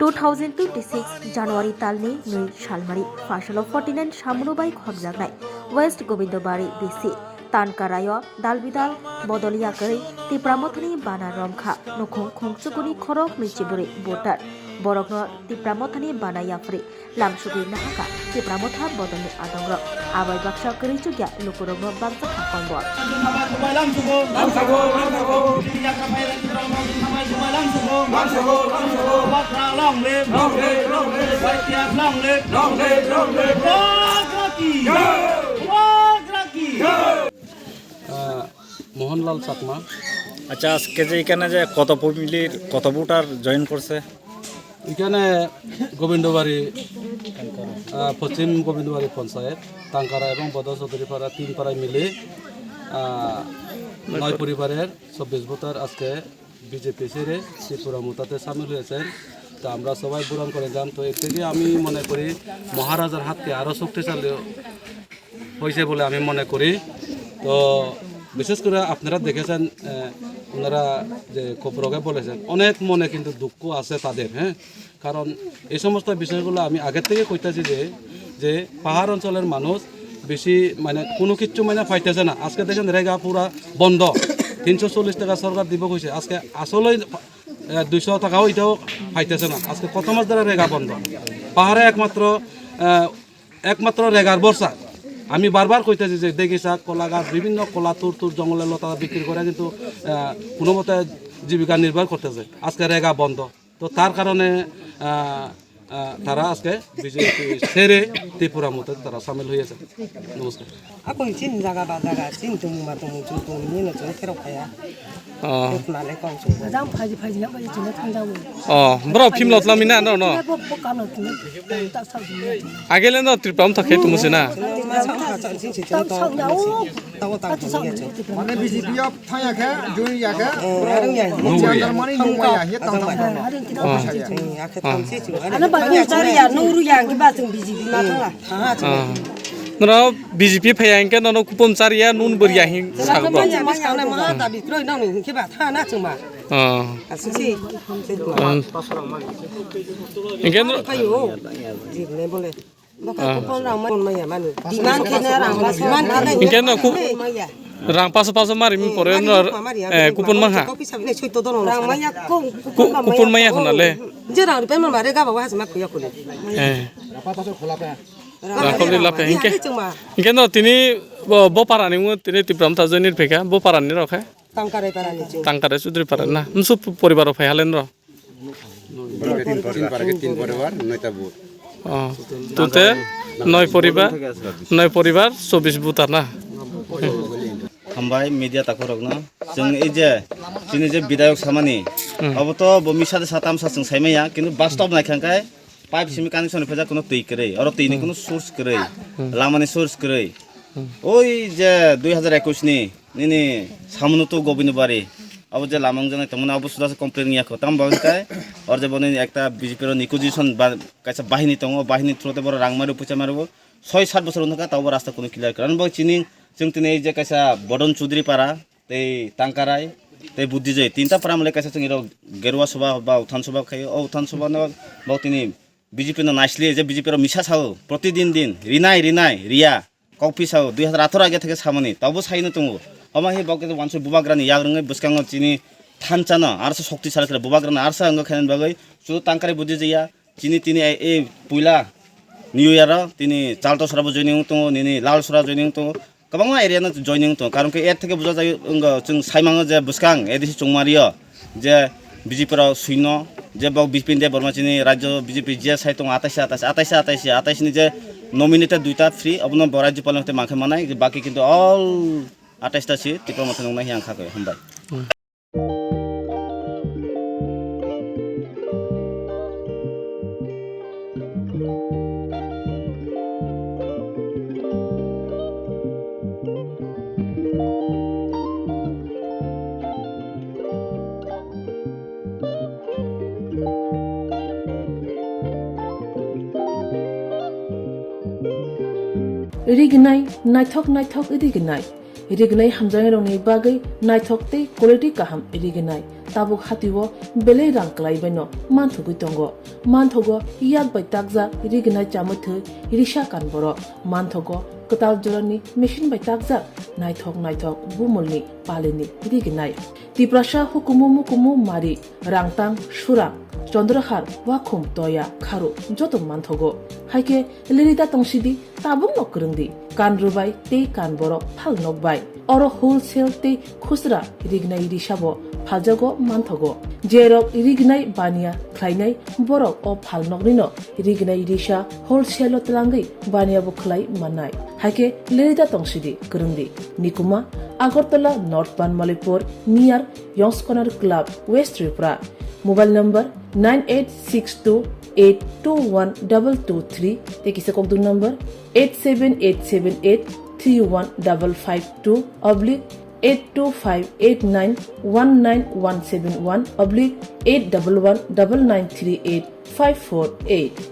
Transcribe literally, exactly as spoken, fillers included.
Two thousand twenty-six January talni nwi salmari, phaisalo forty-nine samuno bai khopjaknai West Gobindobari B C Tankaraio dalbidal bodol yakarwi Tipra Mothani bana romkha nukhung khungchukuni khoroknwi chiborwi voter. Borokno Tipra Mothani bana yapharwi lamsugwi nahakha Tipra Motha bodolni adongrok. Abai baksa kwrwi chukya lukurokno bakjakha kombor. আহ, মোহনলাল চাকমা। আচ্ছা, আজকে যে এখানে যে কত ফ্যামিলির কত voter join করছে? এখানে গোবিন্দবাড়ি, আহ, পশ্চিম গোবিন্দবাড়ি পঞ্চায়েত, টাঙ্কারা এবং বদ চৌধুরীপাড়া তিন পাড়ায় মিলে, আহ, নয় পরিবারের চব্বিশ ভোটার আজকে বিজেপি ছেড়ে ত্রিপুরা মোতাতে সামিল হয়েছেন। তো আমরা সবাই বরণ করে যান। তো এর থেকে আমি মনে করি মহারাজার হাতকে আরও শক্তিশালী হয়েছে বলে আমি মনে করি। তো বিশেষ করে আপনারা দেখেছেন, আহ, ওনারা যে খবরকে বলেছেন, অনেক মনে কিন্তু দুঃখ আছে তাদের, হ্যাঁ। কারণ এই সমস্ত বিষয়গুলো আমি আগের থেকে কইতাছি যে, যে পাহাড় অঞ্চলের মানুষ বেশি মানে কোনো কিচ্ছু মানে পাইতেছে না। আজকে দেখেন রেগা পুরা বন্ধ, তিনশো চল্লিশ টাকা সরকার দিব কইছে, আজকে আসলেই, আহ, দুইশো টাকাও এটাও পাইতেছে না। আজকে কত মাস ধরে রেগা বন্ধ, পাহাড়ে একমাত্র, আহ, একমাত্র রেগার ভরসা। আমি বারবার কইতেছি যে দেখি শাক, কলা গাছ, বিভিন্ন কলা তুর তুর জঙ্গলের লতা বিক্রি করে কিন্তু, আহ, কোনো মতে জীবিকা নির্বাহ করতেছে। আজকে রেগা বন্ধ। তো তার কারণে, আহ, আহ, তারা আজকে বিজেপি ছেড়ে ত্রিপুরা মতে তারা সামিল হয়েছে। নমস্কার। Ako chini jaga ba jaga, chini tongmung ba tongmung, chini tongmung ni no chini kherok phaiya. Oh. Khe khna le kok chini. Jang phaji phaji na bai chini thang jago. Oh, bro, phim lot lami na, no, no. Bo, bo kano chini, ta sa chini. Agele no Tripura mtha khe tumu sina. Tam sa ya o. Tawo tang chini ya chini. Mane B J P ya thang ya khe, join ya khe. Oh, arang ya. Mo ya, mane nung ya, ya tang tang. Oh. Chini ya khe tam si chini. Ana ba ya chari ya, nuru ya, ki ba chini B J P ma thang la. Ah. Noro B J P phaiya hinkhe nono kupon chariya nun bwrya hin sakno. Ah. Ah. Hinkhe no, ah. Hinkhe no ku-, rang paso paso mari mi pore no, eh, kupon mangha. Ku-, kupon maya hona le. Eh. Rakholi lape hinkhe, hinkhe no tini bo, bo para ni mo tini Tipra mtha join ni pheka, bo para ni rokhe. Tangkarai para ni chwng. Tangkarai Chudri para na. Msu poribar rok phai halen ro. Tin para ke tin poribar, noita booth. Oh. Tute noi poribar, noi poribar, chobbish booth ar na. Hambai media takhorokno. Chwng ei je, chini je bidayok samani, hmm, abo to bo misa de sa tamsa chwng saimaya, kintu bastob naikha khe pipe simi connection ni phaijak kuno twi kwrwi, oro twi ni, hmm, kuno source kwrwi, hmm, lama ni source kwrwi. Hmm. Oi je dui hazar ekush ni nini Samunutu Gobindobari, abo je lama wngjaknai tongmani abo suda se complain ya kho, tamo bagwi khe oro je boni ekta B J P ro negotiation ba kaisa bahini tongo, bahini through te borok rang mari, puisa mari bo soi sat bosor wngkha, tabo rasta kuno clear kwrwi. Ani bagwi chini, chwng tini ei je kaisa Bodon Chudri para, tei Tangkarai, tei Buddhijoi, tinta para mole kaisa chwng iro Gerua Sabha ba Uthan Sabha khaio, o Uthan Sabha no bo tini B J P no naisli je B J P ro misa sao, protidin din, rinai, rinai, riya, kokpi sao, dui hazar atharo age theke samani, tabo saino tongo. Homa hi bo khe wansuk bubagrani yagrwngwi bwskango chini thansa no, arsa shokti sal khe bubagrani arsa wngkha khainani bagwi, chudo Tangkarai Buddhijoi ya, chini tini e, e puila New Year o tini Chaltosora bo joining wng tongo, nini Lalsora joining wng tongo, kwbangma area no joining wng tongo. Karon khe er theke buja jai wng, chwng sai mango je bwskang A D C Chongmari o je B J P rok suino, je bo Bipin Deb Borma chini rajyo B J P je sai tongo atais atais, atais atais, atais ni je nominated duita free, abono bo rajyopal no tei mankhe manai, baki kintu all atais ta si Tipra Motha nungnai hiya wngkha khe, hambai. Rignai, naithok naithok rignai. Rignai hamjaknairokni bagwi naithok tei quality kaham rignai. tabuk hatio belai rang kwlaibaino manthogwi tongo. Manthogo yak bai takjak rignai chamwi thwi risa kan borok. Manthogo kwtal jorani machine bai takjak naithok naithok bumulni palini rignai. Tiprasa hukumu mukumu mari, rangtang, surang, chondrahar, wakhum, toya, kharu, joto manthogo. Haikhe lirida tongsidi, tabukno kwrwngdi. Kan rwbai tei kan borok phal nokbai. Oro wholesale tei khusra rignai risabo phaljago manthogo. Jerok rignai baniya khlainai borok o phalnoknino rignai risa wholesale-o twlangwi baniya bo khlai mannai. Haikhe lirida tongsidi kwrwngdi. Nikuma, Agartala North Banmalipur, near Yong's Corner Club, West Tripura. Mobile number nine eight six two eight two one double two three tei kisa kokdung number eight seven eight seven eight three one double five two oblique eight two five eight nine one nine one seven one oblique eight double one double nine three eight five four eight.